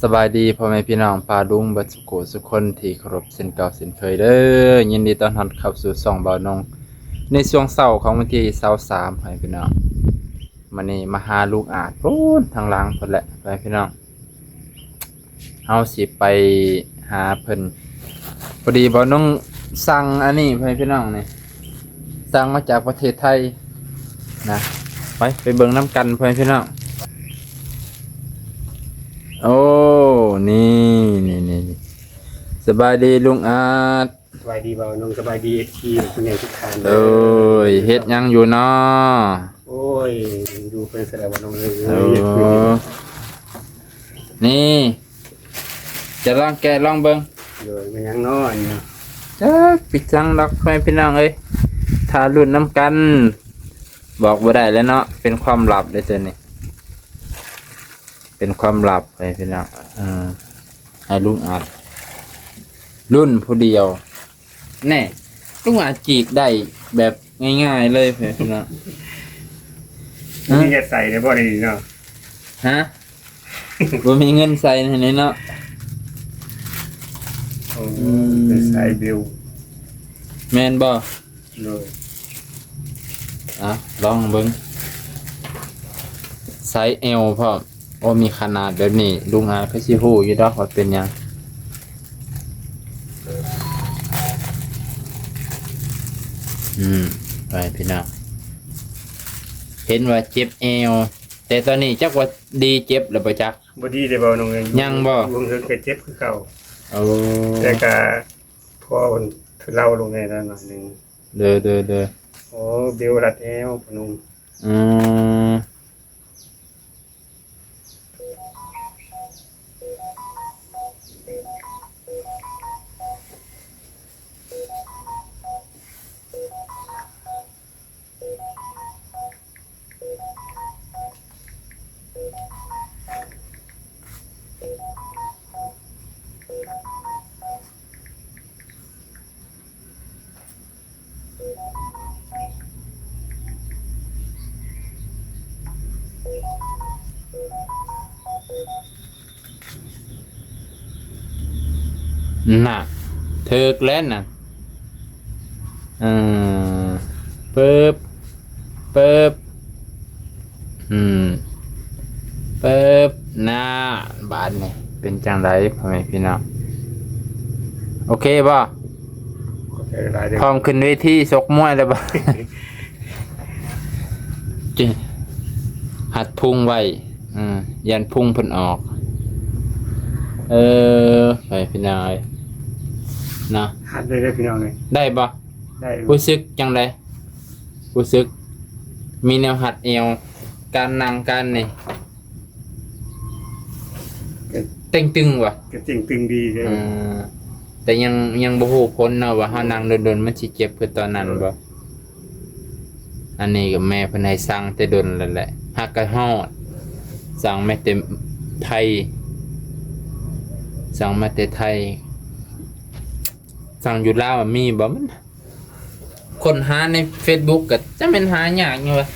ສະບາຍດີພໍ່ແມ່ພີ່ນ້ອງປ້າລຸງເບິດສຸຂູສຸຄົນທີ່ເຄົາລົບເຊັ່ນເກົ່າເຊັ່ນເຄີຍເດີ້. ຍິນດີຕ້ອນຮັບເຂົ້າສູ່ຊ່ອງບ່າວນົງ ໃນຊ່ວງເຊົ້າຂອງວັນທີຊາວສາມ ພໍ່ແມ່ພີ່ນ້ອງ. ມື້ນີ້ມາຫາລຸງອາດພຸ້ນທາງຫຼັງພຸ້ນແຫຼະ ພໍ່ແມ່ພີ່ນ້ອງ. ເຮົາຊິໄປຫາເພິ່ນ. ພໍດີບ່າວນົງສັ່ງອັນນີ້ ພໍ່ແມ່ພີ່ນ້ອງ ນີ້ ສັ່ງມາຈາກປະເທດໄທນະ. ໄປ ໄປເບິ່ງນຳກັນ ພໍ່ແມ່ພີ່ນ້ອງ. ໂອ້ ນີ້ ນີ້ ນີ້ ນີ້ ສະບາຍດີລຸງອາດ. ສະບາຍດີບ່າວນົງ ສະບາຍດີເອັຟຊີຜູ້ໃຫຍ່ທຸກທ່ານ. ໂດຍ ເຮັດຫຍັງຢູ່ນໍ? ໂອ້ຍ ຢູ່ເພິ່ນສະແດງວ່ານ້ອງເອີຍ. ໂອ້ ນີ້ ຈະລອງແກະລອງເບິ່ງ. ໂດຍ ແມ່ນຫຍັງນໍອັນນີ້? ຈັກ ປິດຫຍັງດອກ ພໍ່ແມ່ພີ່ນ້ອງເອີຍ ຖ້າລຸ້ນນຳກັນ. ບອກບໍ່ໄດ້ແລ້ວເນາະ ເປັນຄວາມລັບເດ້ໂຕນີ້ ເປັນຄວາມລັບ ພໍ່ແມ່ພີ່ນ້ອງ. ເອີ ໃຫ້ລຸງອາດລຸ້ນຜູ້ດຽວ. ແນ່ ລຸງອາດຈີກໄດ້ແບບງ່າຍໆເລີຍ ພີ່ນ້ອງ. ມີເງິນໃສ່ໄດ້ບໍ່ນີ້ເນາະ? ຮະ ບໍ່ມີເງິນໃສ່ແນ່ເນາະ. ໂອ້ ອືມ ໄປໃສ່ບິວ ແມ່ນບໍ່? ໂດຍ ອ່ະ ລອງເບິ່ງ ໄຊແອວພ້ອມ. ໂອ້ ມີຂະໜາດແບບນີ້ ລຸງອາດກໍຊິຮູ້ຢູ່ດອກວ່າເປັນຫຍັງ. ອືມ ໄປພີ່ນ້ອງ ເຫັນວ່າເຈັບແອວ ແຕ່ຕອນນີ້ຈັກວ່າດີເຈັບແລ້ວບໍ່ຈັກ. ບໍ່ດີເດ້ບ່າວນົງເອີຍ ຍັງບໍ່? ເບິ່ງເຖິງກໍເຈັບຄືເກົ່າ. ໂອ້ ແຕ່ກໍພໍທຸເລົາລົງແດ່ໜ້ອຍໜຶ່ງ. ເດີ ເດີ ເດີ. ໂອ້ ບິວລັດແອວພໍ່ໜຸ່ມ. ອືມ. ນະ ຖືກແລ້ວນະ. ເອີ ປຶບ ປຶບ ອືມ ປຶບ ນະ ບາດນີ້ເປັນຈັ່ງໃດ ພໍ່ແມ່ພີ່ນ້ອງ? ໂອເຄບໍ່? ຂອບໃຈຫຼາຍເດີ້. ພ້ອມຂຶ້ນເວທີຊົກມວຍແລ້ວບໍ່? ຫັດພຸງໄວ້ ເອີ ຢ້ານພຸງເພິ່ນອອກ. ເອີ ໄປພີ່ນ້ອງເອີຍ ນະ ຫັດໄດ້ເດີ້ພີ່ນ້ອງເອີຍ. ໄດ້ບໍ່? ໄດ້. ຮູ້ສຶກຈັ່ງໃດ? ຮູ້ສຶກມີແນວຮັດແອວ ການນັ່ງການນີ້ ກໍເຕັງຕຶງບໍ່? ກໍເຕັງຕຶງດີເດ້. ເອີ ແຕ່ຍັງ ຍັງບໍ່ຮູ້ຜົນເນາະວ່າເຮົານັ່ງດົນໆ ມັນຊິເຈັບຄືຕອນນັ້ນບໍ່? ເອີ ອັນນີ້ກໍແມ່ເພິ່ນໃຫ້ສັ່ງແຕ່ດົນແລ້ວແຫຼະ ຫາກກໍຮອດ. ສັ່ງມາແຕ່ໄທ ສັ່ງມາແຕ່ໄທ. ສັ່ງຢູ່ລາວມີບໍ່? ມັນ ຄົ້ນຫາໃນເຟສບຸກກໍຈັກແມ່ນຫາຍາກຫຍັງວະ.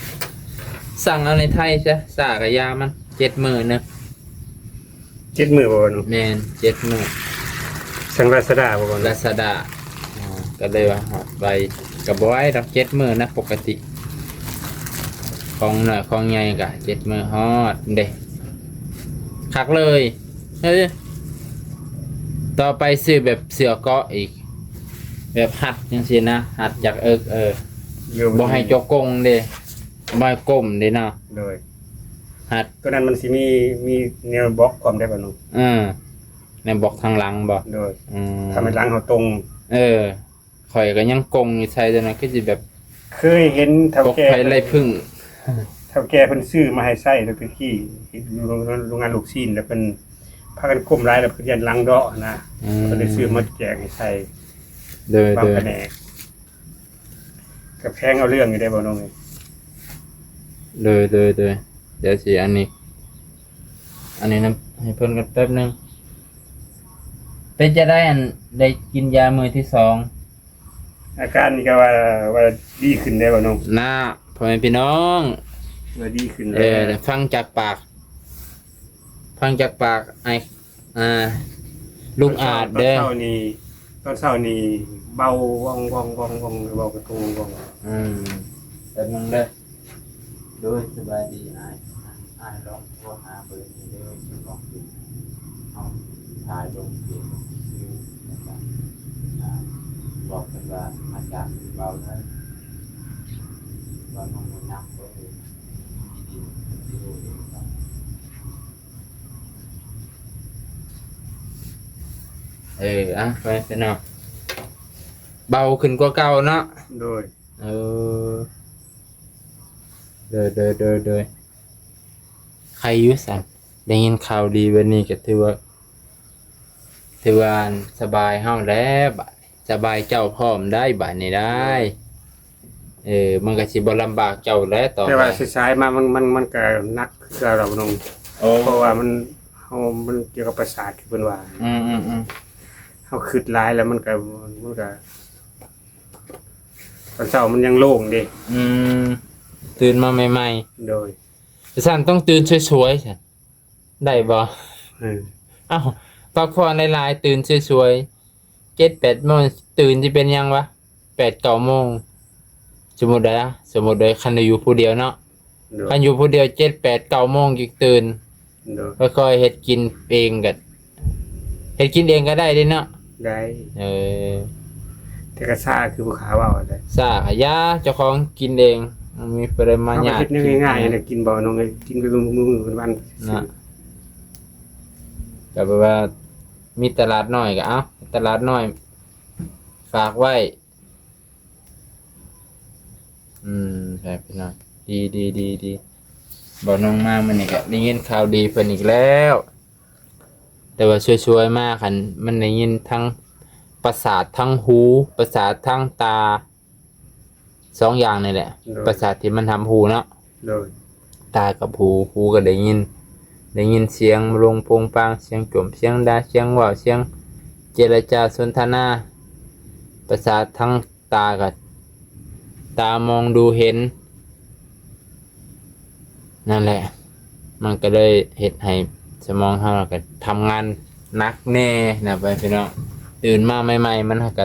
ສັ່ງເອົາໃນໄທຊະ ຊ້າກໍຢ່າມັນ ເຈັດມື້ໜຶ່ງ. ເຈັດມື້ບໍ່? ແມ່ນ ເຈັດມື້. ສັ່ງລາຊາດ້າບໍ່? ລາຊາດ້າ. ກໍເລີຍວ່າຮອດໄວ ກໍບໍ່ໄວດອກ ເຈັດມື້ນະ ປົກກະຕິ ຂອງນ້ອຍຂອງໃຫຍ່ກໍເຈັດມື້ຮອດເດ້. ຄັກເລີຍ. ເອີ ຕໍ່ໄປຊື້ແບບເສື້ອເກາະອີກ ແບບຮັດຈັ່ງຊີ້ນະ ຮັດຈາກເອິກ ເອີ ບໍ່ໃຫ້ເຈົ້າກົງເດ້ ບໍ່ໃຫ້ກົ້ມເດ້ເນາະ. ໂດຍ ຮັດ ຕົວນັ້ນມັນຊິມີ ມີແນວບລັອກພ້ອມໄດ້ບໍ່ໜູ? ເອີ ແນວບລັອກທາງຫຼັງບໍ່? ໂດຍ ອືມ ທຳໃຫ້ຫຼັງເຮົາຕົງ. ເອີ ຂ້ອຍກໍຍັງກົງຢູ່ ໃສ່ຕົວນັ້ນຄືຊິແບບ ເຄີຍເຫັນເຖົ້າແກ່ ໄຟໄລ່ເພິ່ງ ເຖົ້າແກ່ເພິ່ນຊື້ມາໃຫ້ໃຊ້ແລ້ວ ແຕ່ກີ້ເຮັດຢູ່ໂຮງງານລູກຊີ້ນ ແລ້ວເພິ່ນພາກັນກົ້ມຫຼາຍ ແລ້ວເພິ່ນຢ້ານຫຼັງເດາະນະ. ອືມ ເພິ່ນໄດ້ຊື້ມາແຈກໃຫ້ໃສ່. ໂດຍ ບາງ ໂດຍ ພະແນກ ກໍແພງເອົາເລື່ອງຢູ່ເດ້ ບ່າວນົງ. ໂດຍ ໂດຍ ໂດຍ. ດຽວຊິອັນນີ້ ອັນນີ້ນຳໃຫ້ເພິ່ນກ່ອນແປັບໜຶ່ງ. ເປັນຈັ່ງໃດ ອັນ ໄດ້ກິນຢາມື້ທີສອງ? ອາການນີ້ກໍວ່າ ວ່າດີຂຶ້ນແລ້ວເນາະ ນະ ພໍ່ແມ່ພີ່ນ້ອງ ວ່າດີຂຶ້ນແລ້ວ. ເອີ ໄດ້ຟັງຈາກປາກ ຟັງຈາກປາກອ້າຍ ອ່າ ລຸງອາດເດີ. ຕອນເຊົ້ານີ້ ຕອນເຊົ້ານີ້ເບົາ ວ່ອງໆໆໆ ເບົາກະໂຕງວ່ອງ. ອືມ ແປັບໜຶ່ງເດີ. ໂດຍ ສະບາຍດີອ້າຍ. ອ້າຍລອງໂທຫາເບີນີ້ເດີ ລອງເປັນ ເຮົາຖ່າຍລົງເຟສຊື່ ແລ້ວກະ ອ່າ ບອກເພິ່ນວ່າມາຈາກເບົາໄທ ເບົານ້ອງນຳເບີ ທີ່ດິນທີ່ຮູ້ເອງວ່າ ເອີ ອ່ະ ໄປ ໄປເນາະ ເບົາຂຶ້ນກວ່າເກົ່າເນາະ. ໂດຍ ເອີ ໂດຍ ໂດຍ ໂດຍ ໂດຍ ໃຄຢູ່ຊັ້ນ ໄດ້ຍິນຂ່າວດີແບບນີ້ກະຖືວ່າ ຖືວ່າສະບາຍເຮົາແລ້ວບາດ ສະບາຍເຈົ້າພ້ອມໄດ໋ບາດນີ້ໄດ໋. ເອີ ມັນກະຊິບໍ່ລຳບາກເຈົ້າແລ້ວຕໍ່ໄປ. ແຕ່ວ່າສາຍໆມາ ມັນ ມັນ ມັນກະໜັກຄືເກົ່າລະນ້ອງ. ໂອ້ ເພາະວ່າມັນ ເຮົາ ມັນກ່ຽວກັບປະສາດຄືເພິ່ນວ່າ. ອືມໆໆ ເຮົາຄຶດຫຼາຍແລ້ວມັນກະ ມັນກະ ຕອນເຊົ້າມັນຍັງໂລ່ງເດ້. ອືມ ຕື່ນມາໃໝ່ໆ. ໂດຍ ຊັ້ນຕ້ອງຕື່ນສວຍໆຊັ້ນ ໄດ້ບໍ່? ເອີ ເອົ້າ ພັກຜ່ອນຫຼາຍໆ ຕື່ນສວຍໆ ເຈັດແປດໂມງ ຕື່ນຊິເປັນຫຍັງວະ ແປດເກົ້າໂມງ. ສົມມຸດໄດ໋ ສົມມຸດໄດ໋ ຄັນຢູ່ຜູ້ດຽວເນາະ. ໂດຍ ຄັນຢູ່ຜູ້ດຽວ ເຈັດແປດເກົ້າໂມງຈຶ່ງຕື່ນ. ໂດຍ ຄ່ອຍໆເຮັດກິນເອງກະ ເຮັດກິນເອງກະໄດ້ເດ້ເນາະ. ໄດ້ ເອີ ແຕ່ກະຊ້າຄືຜູ້ຂາເວົ້າແຫຼະ ຊ້າກະຢ່າ ເຈົ້າຂອງກິນເອງ ມີປະລິມານຍາດ ເຮົາກະເຮັດແນວງ່າຍໆ ກິນ ຫັ້ນແຫຼະ ກິນບໍ່ນ້ອງເອີຍ ກິນໄປມື້ໆ ວັນໆ ນະ. ກະແບບວ່າມີຕະຫຼາດນ້ອຍກະເອົາ ຕະຫຼາດນ້ອຍຝາກໄວ້. ອືມ ໃຊ່ພີ່ນ້ອງ ດີໆໆໆ ບໍ່ນ້ອງມາມື້ນີ້ກະໄດ້ຍິນຂ່າວດີເພິ່ນອີກແລ້ວ. ແຕ່ວ່າຊ່ວຍໆມາ ຄັນມັນໄດ້ຍິນທັງປະສາດທັງຫູ ປະສາດທັງຕາ ສອງຢ່າງນີ້ແຫຼະ. ໂດຍ ປະສາດທີ່ມັນຮັບຮູ້ເນາະ. ໂດຍ ຕາກັບຫູ ຫູກະໄດ້ຍິນ ໄດ້ຍິນສຽງລົມໂປ່ງປາງ ສຽງໂຈມ ສຽງດ່າ ສຽງເວົ້າ ສຽງເຈລະຈາສົນທະນາ ປະສາດທັງ ຕາກະຕາມອງດູເຫັນ ນັ້ນແຫຼະ ມັນກະເລີຍເຮັດໃຫ້ສະໝອງເຮົາກະທຳງານໜັກແນ່ນະ ໄປພີ່ນ້ອງ. ຕື່ນມາໃໝ່ໆ ມັນກະ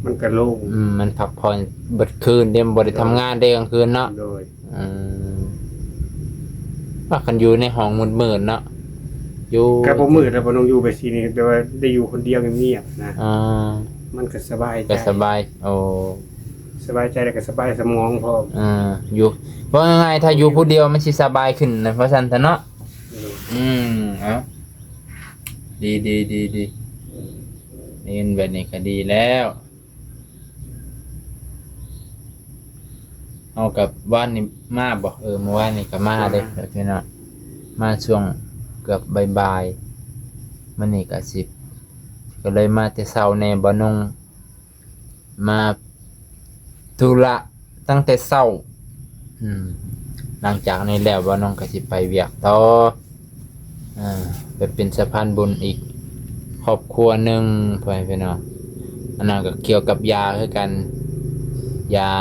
ມັນກະໂລ່ງ ອືມ ມັນພັກຜ່ອນເບິດຄືນເດ້ ມັນບໍ່ໄດ້ທຳງານເດ້ກາງຄືນເນາະ. ໂດຍ ອືມ ວ່າຄັນຢູ່ໃນຫ້ອງມືດໆເນາະ ຢູ່ ກະບໍ່ມືດແລ້ວ ບໍ່ຕ້ອງຢູ່ໄປຊີ້ນີ້ ແບບວ່າໄດ້ຢູ່ຄົນດຽວງຽບໆນະ. ອ່າ ມັນກະສະບາຍໃຈ ກະສະບາຍ ໂອ້ ສະບາຍໃຈ ແລ້ວກະສະບາຍສະໝອງພ້ອມ. ອ່າ ຢູ່ ເວົ້າງ່າຍໆ ຖ້າຢູ່ຜູ້ດຽວມັນຊິສະບາຍຂຶ້ນນະ ວ່າຊັ້ນຊະເນາະ. ໂດຍ ອືມ ເອົາ ດີໆໆໆ ໄດ້ຍິນແບບນີ້ກະດີແລ້ວ. ເຮົາກະວານນີ້ມາບໍ່? ເອີ ມື້ວານນີ້ກະມາເດ້ ມາ ພີ່ນ້ອງ ມາຊ່ວງເກືອບບ່າຍໆ ມື້ນີ້ກະຊິ ກະເລີຍມາແຕ່ເຊົ້າແນ່ ບໍ່ນຸ່ງ ມາທຸລະຕັ້ງແຕ່ເຊົ້າ. ອືມ ຫຼັງຈາກນີ້ແລ້ວ ບ່າວນ້ອງກະຊິໄປວຽກຕໍ່ ເອີ ໄປເປັນສະພານບຸນອີກຄອບຄົວໜຶ່ງ ພໍ່ແມ່ພີ່ນ້ອງ. ອັນນັ້ນກະກ່ຽວກັບຢາຄືກັນ ຢາ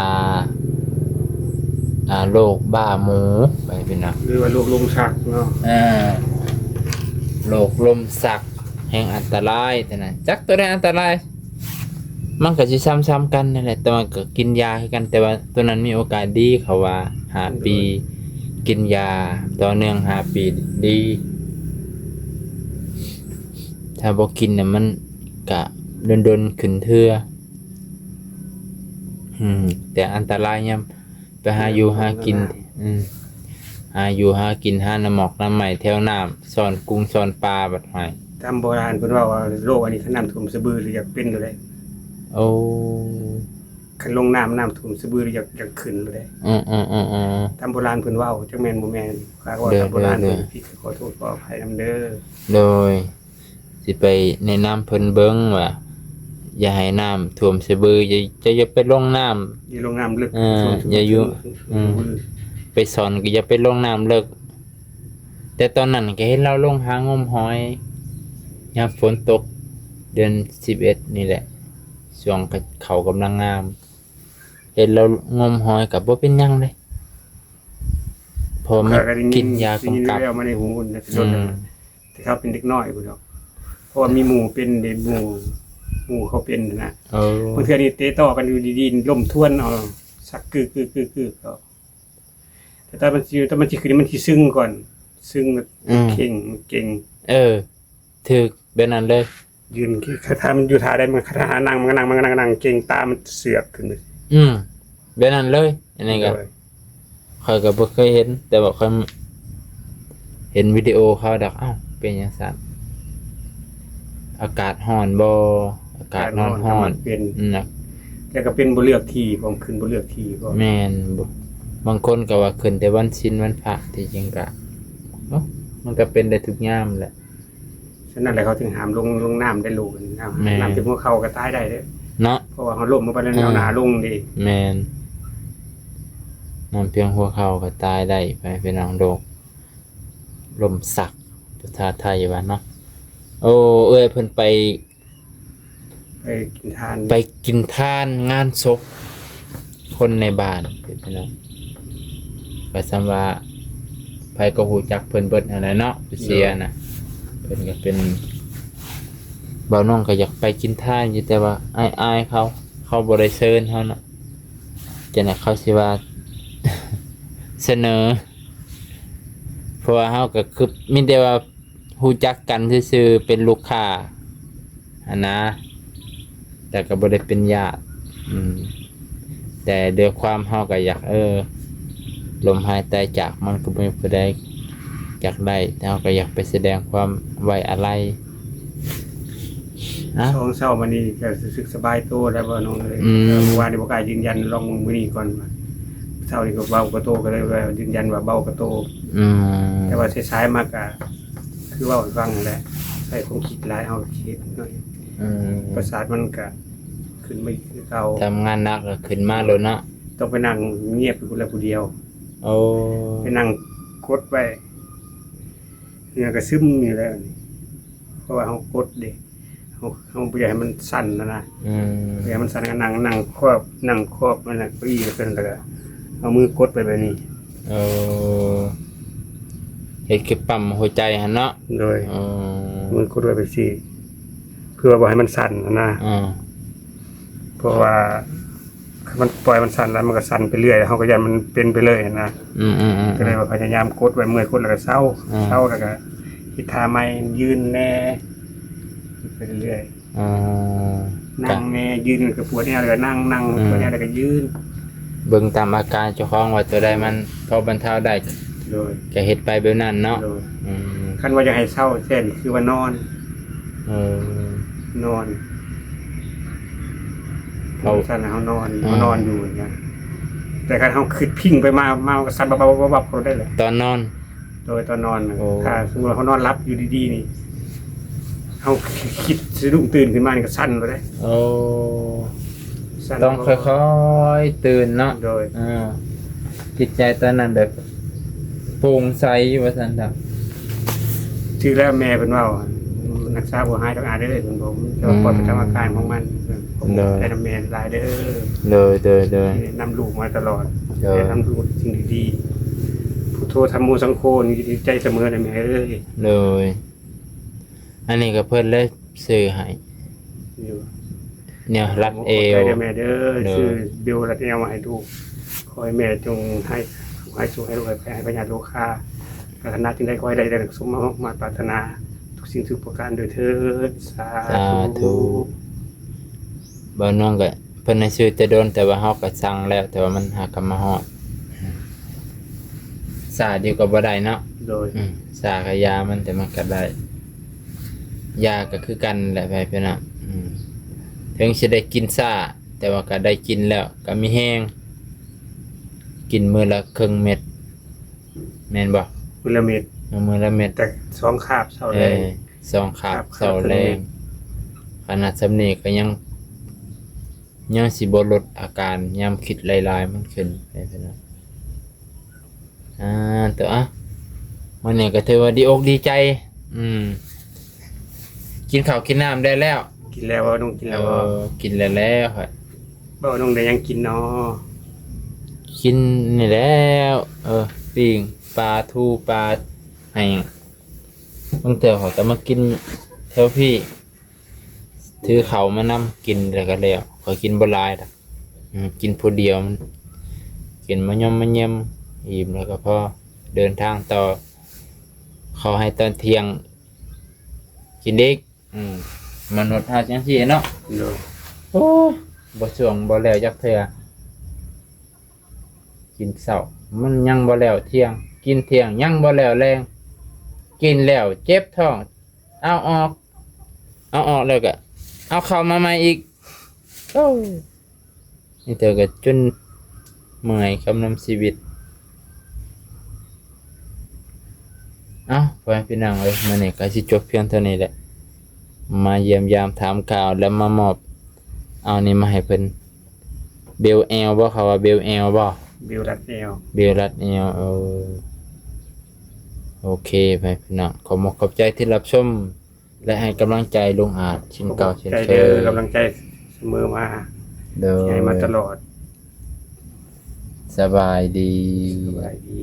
ອ່າ ໂລກບ້າໝູ ພໍ່ແມ່ພີ່ນ້ອງ ຫຼືວ່າໂລກລົມຊັກເນາະ. ເອີ ໂລກລົມຊັກແຮງອັນຕະລາຍ ໂຕນັ້ນ ຈັກໂຕໃດອັນຕະລາຍ ມັນກະຊິຊ້ຳໆກັນນັ້ນແຫຼະ ແຕ່ວ່າກະກິນຢາຄືກັນ ແຕ່ວ່າໂຕນັ້ນມີໂອກາດດີ ເຂົາວ່າຫ້າປີ ໂດຍ ກິນຢາຕໍ່ເນື່ອງຫ້າປີດີ. ຖ້າບໍ່ກິນນະ ມັນກະດົນໆຂຶ້ນເທື່ອ. ອືມ ແຕ່ອັນຕະລາຍຍາມໄປຫາຢູ່ຫາກິນ ອືມ ຫາຢູ່ຫາກິນ ຫາໜໍ່ໝອກໜໍ່ໄມ້ແຖວນ້ຳ ຊ້ອນກຸງຊ້ອນປາ ບັດຫ້ວຍ ຕາມໂບລານເພິ່ນເວົ້າວ່າ ໂລກອັນນີ້ຄັນນ້ຳຖ້ວມສະບືລະຢາກເປັນໂລດເດ້. ໂອ້ ຄັນລົງນ້ຳ ນ້ຳຖ້ວມສະບືລະຢາກ ຢາກຂຶ້ນໂລດເດ້. ອືມໆໆໆ ຕາມໂບລານເພິ່ນເວົ້າ ຈັກແມ່ນບໍ່ແມ່ນ ຫາກວ່າຕາມໂບລານເພິ່ນຜິດ ຂໍໂທດຂໍອະໄພນຳເດີ. ໂດຍ ຊິໄປແນະນຳເພິ່ນເບິ່ງວ່າ ຢ່າໃຫ້ນ້ຳຖ້ວມສະບື ຢ່າ ເຈົ້າຢ່າໄປລົງນ້ຳ ຢ່າລົງນ້ຳເລິກ ເອີ ຢ່າຢູ່ ອືມ ໄປສອນກະຢ່າໄປລົງນ້ຳເລິກ. ແຕ່ຕອນນັ້ນກະເຫັນລາວລົງຫາງົມຫອຍ ຍາມຝົນຕົກ ເດືອນສິບເອັດນີ້ແຫຼະ ຊ່ວງເຂົ້າກຳລັງງາມ ເຫັນລາວງົມຫອຍກະບໍ່ເປັນຫຍັງເດ້ ເພາະມັນກິນຢາກຳກັບ. ອືມ. ແຕ່ເຂົາເປັນເດັກນ້ອຍພຸ້ນດອກ ເພາະວ່າມີໝູ່ເປັນເດ້ ໝູ່ ໝູ່ເຂົາເປັນຫັ້ນນະ. ເອີ ບາງເທື່ອນີ້ເຕະຕໍ່ກັນຢູ່ດີໆ ລົ້ມທວນເອົາ ສັກກຶກໆໆໆ ເອົາ ແຕ່ຕອນມັນຊິ ຕອນມັນຊິຂຶ້ນນີ້ມັນຊິຊຶ້ງກ່ອນ ຊຶ້ງ ອືມ ເຄັ່ງ ເກັ່ງ. ເອີ ຖືກແບບນັ້ນເລີຍ ຢືນ ຖ້າມັນຢູ່ທ່າໃດ ມັນ ຖ້ານັ່ງ ມັນກໍນັ່ງ ມັນກໍນັ່ງ ນັ່ງເກັ່ງ ຕາມັນເຊືອກຂຶ້ນ. ອືມ ແບບນັ້ນເລີຍ. ອັນນີ້ກໍ ໂດຍ ຂ້ອຍກໍບໍ່ເຄີຍເຫັນ ແຕ່ວ່າຂ້ອຍເຫັນວິດີໂອເຂົາດອກ. ເອົ້າ ເປັນຈັ່ງຊັ້ນ ອາກາດຮ້ອນບໍ່ ອາກາດຮ້ອນ ອາກາດຮ້ອນ ຮ້ອນ ກໍມັນເປັນ ອືມ ແລ້ວກໍເປັນບໍ່ເລືອກທີ່ ພ້ອມຂຶ້ນບໍ່ເລືອກທີ່ພ້ອມ. ແມ່ນ ບາງຄົນກໍວ່າຂຶ້ນແຕ່ວັນສິນວັນພະ ທີ່ຈິງກໍ ເອົ້າ ມັນກໍເປັນໄດ້ທຸກຍາມແຫຼະ. ສະນັ້ນແຫຼະ ເຂົາຈຶ່ງຫ້າມລົງ ລົງນ້ຳໄດ້ລູກ ນ້ຳ ແມ່ນ ນ້ຳເຖິງຫົວເຂົ່າກໍຕາຍໄດ້ເດ້ເນາະ ເພາະວ່າເຮົາລົ້ມລົງໄປແລ້ວ ເອີ ແນວໜ້າລົງເດ້. ແມ່ນ ນ້ຳພຽງຫົວເຂົ່າກໍຕາຍໄດ້ ໄປພີ່ນ້ອງ ໂລກ ລົມສັກ ພາສາໄທວ່າເນາະ. ໂອ້ ເອື້ອຍເພິ່ນໄປ ໄປກິນທານ ໄປກິນທານງານສົບຄົນໃນບ້ານ ພີ່ນ້ອງ ກໍສ່ຳວ່າໃຜກໍຮູ້ຈັກເພິ່ນເບິດຫັ້ນແຫຼະເນາະ ຜູ້ເສຍນະ. ໂດຍ ເພິ່ນກໍເປັນ ບ່າວນ້ອງກໍຢາກໄປກິນທານຢູ່ ແຕ່ວ່າອາຍໆເຂົາ ເຂົາບໍ່ໄດ້ເຊີນເຮົາເນາະ ຈັ່ງໃດເຂົາຊິວ່າສະເໜີ ເພາະວ່າເຮົາກໍຄືມີແຕ່ວ່າ ຮູ້ຈັກກັນຊື່ໆ ເປັນລູກຄ້າຫັ້ນນະ ແຕ່ກໍບໍ່ໄດ້ເປັນຍາດ. ອືມ ແຕ່ດ້ວຍຄວາມເຮົາກໍຢາກ ເອີ ລົມຫາຍຕາຍຈາກມັນກໍບໍ່ມີຜູ້ໃດຢາກໄດ້ ແຕ່ເຮົາກໍຢາກໄປສະແດງຄວາມໄວ້ອາໄລ. ອາ ຊ່ວງເຊົ້າມານີ້ກໍຮູ້ສຶກສະບາຍໂຕແລ້ວ ບໍ່ນ້ອງເອີຍ. ອືມ ເມື່ອວານນີ້ບໍ່ກ້າຢືນຢັນ ລອງເບິ່ງມື້ນີ້ກ່ອນ. ເຊົ້ານີ້ກໍເບົາກວ່າໂຕ ກໍເລີຍວ່າຢືນຢັນວ່າເບົາກວ່າໂຕ. ອືມ ແຕ່ວ່າສາຍໆມາກໍ ຄືເວົ້າໃຫ້ຟັງຫັ້ນແຫຼະ ໃຊ້ຄວາມຄິດຫຼາຍ ເຮົາກໍຄິດໜ້ອຍ. ອືມ ປະສາດມັນກະຂຶ້ນມາອີກຄືເກົ່າ ທຳງານໜັກກໍຂຶ້ນມາໂລດເນາະ. ຕ້ອງໄປນັ່ງງຽບຢູ່ພຸ້ນລະຜູ້ດຽວ. ໂອ້ ໄປນັ່ງກົດໄວ້ ເຫື່ອກໍຊຶມຢູ່ແລ້ວນີ້ ເພາະວ່າເຮົາກົດເດ້ ເຮົາ ເຮົາບໍ່ຢາກໃຫ້ມັນສັ່ນຫັ້ນນະ. ອືມ ບໍ່ຢາກໃຫ້ມັນສັ່ນ ກໍນັ່ງ ນັ່ງຄອບ ນັ່ງຄອບມັນນະ ເກົ້າອີ້ເພິ່ນ ແລ້ວກໍເອົາມືກົດໄປແບບນີ້. ເອີ ເຮັດຄືປ້ຳຫົວໃຈຫັ້ນເນາະ. ໂດຍ ເອີ ມືກົດໄວ້ແບບຊີ້ ເພື່ອບໍ່ໃຫ້ມັນສັ່ນຫັ້ນນະ. ເອີ ເພາະວ່າ ຄັນມັນປ່ອຍມັນສັ່ນແລ້ວ ມັນກໍສັ່ນໄປເລື້ອຍ ເຮົາກໍຢ້ານມັນເປັນໄປເລື້ອຍຫັ້ນນະ. ອືມໆໆ ກໍເລີຍວ່າພະຍາຍາມກົດໄວ້ ເມື່ອຍກົດແລ້ວກໍເຊົາ. ອືມ ເຊົາແລ້ວກໍເຮັດທ່າໃໝ່ ຢືນແດ່ ໄປເລື້ອຍ. ອໍ ນັ່ງແດ່ ຢືນກໍປວດແອວ ແລ້ວກໍນັ່ງ ນັ່ງ ອືມ ປວດແອວ ແລ້ວກໍຢືນ ເບິ່ງຕາມອາການເຈົ້າຂອງວ່າຕົວໃດມັນພໍບັນເທົາໄດ້. ໂດຍ ກໍເຮັດໄປແບບນັ້ນເນາະ. ໂດຍ ອືມ ຄັນວ່າຢາກໃຫ້ເຊົາແທ້ນີ້ ຄືວ່ານອນ. ເອີ ນອນ ເຮົາ ເຮົານອນ ເອີ ເຮົານອນຢູ່ນະ ແຕ່ຄັນເຮົາຄິດພິ້ງໄປມາ ມາ ມັນກໍສັ່ນບັບໆໆໆ ເຂົ້າໄດ້ແຫຼະ ຕອນນອນ. ໂດຍ ຕອນນອນນະ. ໂອ້ ຖ້າສົມມຸດວ່າເຮົານອນຫຼັບຢູ່ດີໆນີ້ ເຮົາຄິດສະດຸ້ງຕື່ນຂຶ້ນມານີ້ກໍສັ່ນໂລດເດ້. ໂອ້ ສັ່ນ ຕ້ອງຄ່ອຍໆຕື່ນເນາະ. ໂດຍ ເອີ ຈິດໃຈຕອນນັ້ນແບບໂປ່ງໃສວ່າຊັ້ນເຖາະ. ຖືກແລ້ວ ແມ່ເພິ່ນເວົ້າ ຮັກສາບໍ່ຫາຍດອກອາເດີ ເພິ່ນບອກ ແຕ່ວ່າ ອືມ ປ່ອຍໄປຕາມອາການຂອງມັນ. ເອີ ຂອບໃຈນຳແມ່ຫຼາຍເດີ. ໂດຍ ໂດຍ ໂດຍ ທີ່ນຳລູກມາຕະຫຼອດ ໂດຍ ແນະນຳລູກສິ່ງດີໆ. ພຸດໂທ ທຳໂມ ສັງໂຄ ຢູ່ໃນໃຈສະເໝີເດີແມ່ເອີຍ. ໂດຍ ອັນນີ້ກໍເພິ່ນເລີຍຊື້ໃຫ້ ຢູ່ ແນວລັດແອວ. ຂອບໃຈເດີແມ່ເດີ. ໂດຍ ຊື້ເບວລັດແອວມາໃຫ້ລູກ. ຂໍໃຫ້ແມ່ຈົ່ງໃຫ້ ໃຫ້ສຸກໃຫ້ລວຍ ໃຫ້ພະຍາດໂລຄາ ປາດຖະໜາສິ່ງໃດຂໍໃຫ້ໄດ້ດັ່ງສົມມາໝາດປາດຖະໜາ ທຸກສິ່ງທຸກປະການໂດຍເທີ້ນ. ສາ ສາທຸ ທຸ. ບ່າວນວງກໍ ເພິ່ນໃຫ້ຊື້ແຕ່ດົນ ແຕ່ວ່າເຮົາກໍສັ່ງແລ້ວ ແຕ່ວ່າມັນຫາກໍມາຮອດ. ສາດຢູ່ກໍບໍ່ໄດ້ເນາະ. ໂດຍ ອືມ ສາກໍຢາມັນ ແຕ່ມັນກໍໄດ້ ຢາກໍຄືກັນແຫຼະ ໄປພີ່ນ້ອງ. ອືມ ເຖິງຊິໄດ້ກິນຊ້າ ແຕ່ວ່າກໍໄດ້ກິນແລ້ວກໍມີແຮງ ກິນມື້ລະເຄິ່ງເມັດ ແມ່ນບໍ່? ມື້ລະເມັດ ເອີ ມື້ລະເມັດ ແຕ່ສອງຄາບ ເຊົ້າແລງ. ເອີ ສອງຄາບ ຄາບ ເຊົ້າແລງ ຄາບລະເມັດ. ຂະໜາດສ່ຳນີ້ກໍຍັງ ຍັງຊິບໍ່ລົດອາການຍາມຄິດຫຼາຍໆມັນຂຶ້ນໄປພີ່ນ້ອງ. ອ່າ ຕົວ ອ່ະ ມື້ນີ້ກໍຖືວ່າດີອົກດີໃຈ. ອືມ ກິນເຂົ້າກິນນ້ຳໄດ້ແລ້ວ. ກິນແລ້ວບໍ່? ນ້ອງກິນແລ້ວບໍ່? ເອີ ກິນແລ້ວແລ້ວ. ບໍ່ ນ້ອງໄດ້ຫຍັງກິນນໍ? ກິນນີ້ແລ້ວ ເອີ ປີ້ງປາ ທູປາ ໃຫ້ ບາງເທື່ອຂ້ອຍກໍມາກິນແຖວພີ້ ຖືເຂົ້າມານຳ ກິນແລ້ວກໍແລ້ວ. ຂ້ອຍກິນບໍ່ຫຼາຍດອກ ອືມ ກິນຜູ້ດຽວ ມັນກິນມາຍ່ອມມາແຍມ ອີ່ມແລ້ວກໍພໍເດີນທາງຕໍ່. ເຂົ້າໃຫ້ຕອນທ່ຽງກິນອີກ. ອືມ ມະນຸດເຮົາຈັ່ງຊີ້ເນາະ. ໂດຍ. ໂອ້ຍ ບໍ່ຊ່ວງບໍ່ແລ້ວຈັກເທື່ອ. ກິນເຊົ້າມັນຍັງບໍ່ແລ້ວທ່ຽງ ກິນທ່ຽງຍັງບໍ່ແລ້ວແລງ ກິນແລ້ວເຈັບທ້ອງ ເອົາອອກ ເອົາອອກແລ້ວກໍເອົາເຂົ້າມາໃໝ່ອີກ. ໂອ້ ນີ້ເທື່ອກໍຈົນເມື່ອຍກັບນຳຊີວິດ. ເອົ້າ ພໍ່ແມ່ພີ່ນ້ອງເອີຍ ມື້ນີ້ກໍຊິຈົບພຽງເທົ່ານີ້ແຫຼະ ມາຢ້ຽມຢາມຖາມຂ່າວ ແລະ ມາມອບເອົານີ້ມາໃຫ້ເພິ່ນ. ເບວແອວບໍ່ ເຂົາວ່າເບວແອວບໍ່? ເບວລັດແອວ ເບວລັດແອວ. ເອີ ໂອເຄ ພໍ່ແມ່ພີ່ນ້ອງ ຂອບອົກຂອບໃຈທີ່ຮັບຊົມ ແລະ ໃຫ້ກຳລັງໃຈລຸງອາດເຊັ່ນເກົ່າເຊັ່ນເຄີຍ. ຂອບໃຈເດີ ກຳລັງໃຈສະເໝີມາ. ໂດຍ ທີ່ໃຫ້ມາຕະຫຼອດ. ສະບາຍດີ ສະບາຍດີ.